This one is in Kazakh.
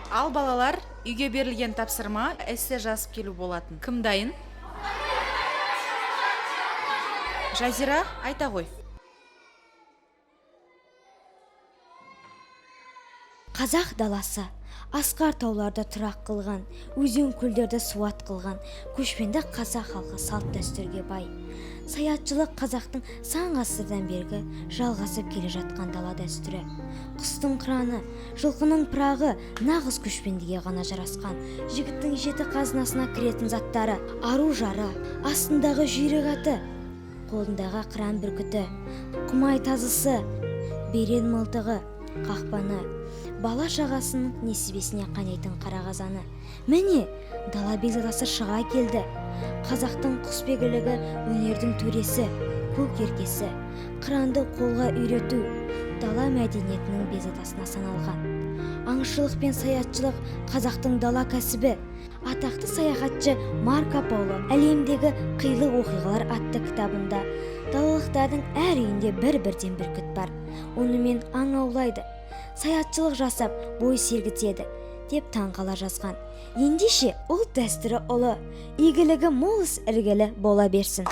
Ал балалар, үйге берілген тапсырма эссе жазып келу болатын. Кім дайын? Жазира, айта ғой. Қазақ даласы асқар тауларды тұрақ қылған, өзен көлдерді суат қылған көшпенді қазақ халқы салт дәстүрге бай. Саятшылық қазақтың сан ғасырдан бергі жалғасып келе жатқан дала дәстүрі. Құстың қыраны, жылқының пырағы нағыз көшпендіге ғана жарасқан жігіттің жеті қазынасына кіретін заттары: ару жары, астындағы жүйрік аты, қолындағы қыран бүркіті, құмай тазысы, берен мылтығы, қақпаны, бала шағасының несібесіне қайнайтын қара қазаны. Міне, дала бекзадасы шыға келді. Қазақтың құсбегілігі өнердің төресі, көк еркесі. Қыранды қолға үйрету дала мәдениетінің бекзадасына саналған. Аңшылық пен саятшылық қазақтың дала кәсібі. Атақты саяхатшы Марко Поло «Әлемдегі қилы оқиғалар» атты кітабында далалықтардың әр үйінде бір-бірден бүркіт бар, онымен аң аулайды, саятшылық жасап бой сергітеді деп таңқала жазған. Ендеше, ұлт дәстүрі ұлы, игілігі мол іс іргелі бола берсін.